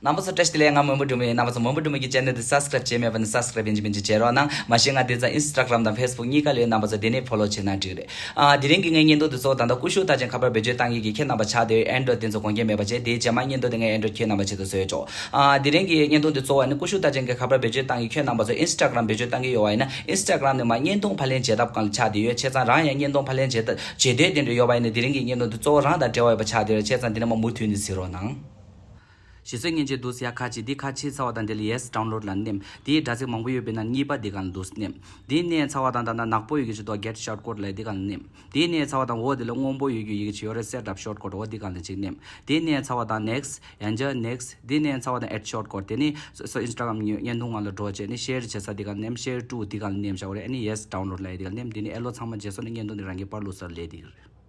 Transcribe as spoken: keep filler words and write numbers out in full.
རྣམ་པ་ཚོ་བཀྲ་ཤིས་བདེ་ལེགས། ང་མོན་པོ་སྒྲོལ་མ་ཡིན། རྣམ་པ་ཚོ་མོན་པོ་སྒྲོལ་མ་གི་ཆེ་ནལ་འདི་སབ་སི་ཀ་རེབ་བྱས་མེད་པ་ན་སབ་སི་ཀ་རེབ་ཡིན་གཅིག་མིན་གཅིག་བྱེད་རོགས་གནང་། མ་གཞི་ང་དེང་སང་ཨིན་སི་ཊ་གྷ་རམ་དང་ཕེ་སི་བུག་གཉིས་ཀ་ལ་ཡོད། རྣམ་པ་ཚོ་དེ་ནས་ཕོ་ལོ་བྱེད་གནང་འགྲིག་རེད། ཨ་དེ་རིང་གི་ངའི་བརྙན་ཐུང་འདི་གཙོ་བོ་ད་ལྟ་ཀུ་ཤུ་རྟགས་ཅན་ཁ་པར་བེད་སྤྱོད་བཏང་མཁན་གྱི་ཁྱེད་རྣམ་པ་ཆགས་བསྡད་ཡོད། ཨེན་ཌོ་རོ་ཌི་དེ་ཚོ་དགོངས་འགལ་མེད་པ་བྱས། དེའི་རྗེས་མ་བརྙན་ཐུང་དེ་ངས་ཨེན་ཌོ་རོ་ཌི་ཁྱེད་རྣམ་པ་ཆེད་དུ་བཟོས་ཆོག་ཨ་དེ་རིང་གི་བརྙན་ཐུང་འདི་གཙོ་བོ་ནི་ཀུ་ཤུ་རྟགས་ཅན་གྱི་ཁ་པར་བེད་སྤྱོད་བཏང་མཁན་ཁྱེད་རྣམ་པ་ཚོ་ཨིན་སི་ཊ་གྷ་རམ་བེད་སྤྱོད་བཏང་མཁན་ཡོད་པ་ཡིན་ན། ཨིན་སི་ཊ་གྷ་རམ་ནས་མར་བརྙན་ཐུང་ཕབ་ལེན་བྱེད་ཐབས་སྒང་ལ་ཆགས་བསྡད་ཡོད། བྱས་ཙང་རང་ཡང་བརྙན་ཐུང་ཕབ་ལེན་བྱེད་ཐབས་བྱེད་འདོད་དེ་འདྲ་ཡོད་པ་ཡིན་ན། དེ་རིང་གི་བརྙན་ཐུང་འདི་གཙོ་བོ་རང་དང་འབྲེལ་བ་ཡོད་པ་ཆགས་བསྡད་ཡོད། བྱས་ཙང་འདི་ནས་མར་མུ་མཐུད་ནས་གཟིགས་རོགས་གནང་། ཞེ་སོགས་མཉེན་ཆས་འདུག་སེ་ཡར་ཁ་ཕྱེ། འདི་ཁ་ཕྱེ་ཚར་བ་དང་དེ་ལ་ཡེ་སི་ཌའུན་ལོཌ་ལ་མནན། དེའི་དྲ་ཚིགས་མང་པོ་ཡོད་པའི་ནང་གཉིས་པ་འདི་སྒང་ལ་འདུག་སེ་མནན། དེ་མནན་ཚར་བ་དང་ད་ལྟ་ནག་པོ་ཡོད་མཁན་ཅིག་འདུག་གེ་ཊི་ཤོཊ་ཀཊ་ལབ་ཡས་འདི་སྒང་ལ་མནན། དེ་མནན་ཚར་བ་དང་འོག་དེ་ལ་སྔོན་པོ་ཡོད་མཁན་ཡི་གེ་ཅིག་ཡོད་རེད། སེ་ཊ་ཨབ་ཤོཊ་ཀཊ། འོ་འདི་སྒང་ལ་གཅིག་མནན། དེ་མནན་ཚར་བ་དང་ནེག་སི་ཊི། ཡང་བསྐྱར་ནེག་སི་ཊི། དེ་མནན་ཚར་བ་དང་ཨེཌ་ཤོཊ་ཀཊ། དེ་ནི་སོ་སོ་ཨིན་སི་ཊ་གྷ་རམ་བརྙན་ཐུང་སྒང་ལ་འགྲོ་བྱས་ནས་ཤེར་བྱེད་ས་འདི་སྒང་ལ་མནན། ཤེར་ཊུ་འདི་སྒང་ལ་མནན་བཞག་པ་རེད། ཨ་ནི་ཡེ་སི་ཌའུན་ལོཌ་ལབ་ཡས་འདི་སྒང་ལ་མནན། དེ་ནི་ཨེ་ལོ་ཚང་མ་བརྗེས་སོང་ནས་བརྙན་ཐུང་འདི་རང་གི་པར་བླུགས་ས་ལ་སླེབས་བསྡད་ཀྱི་རེད།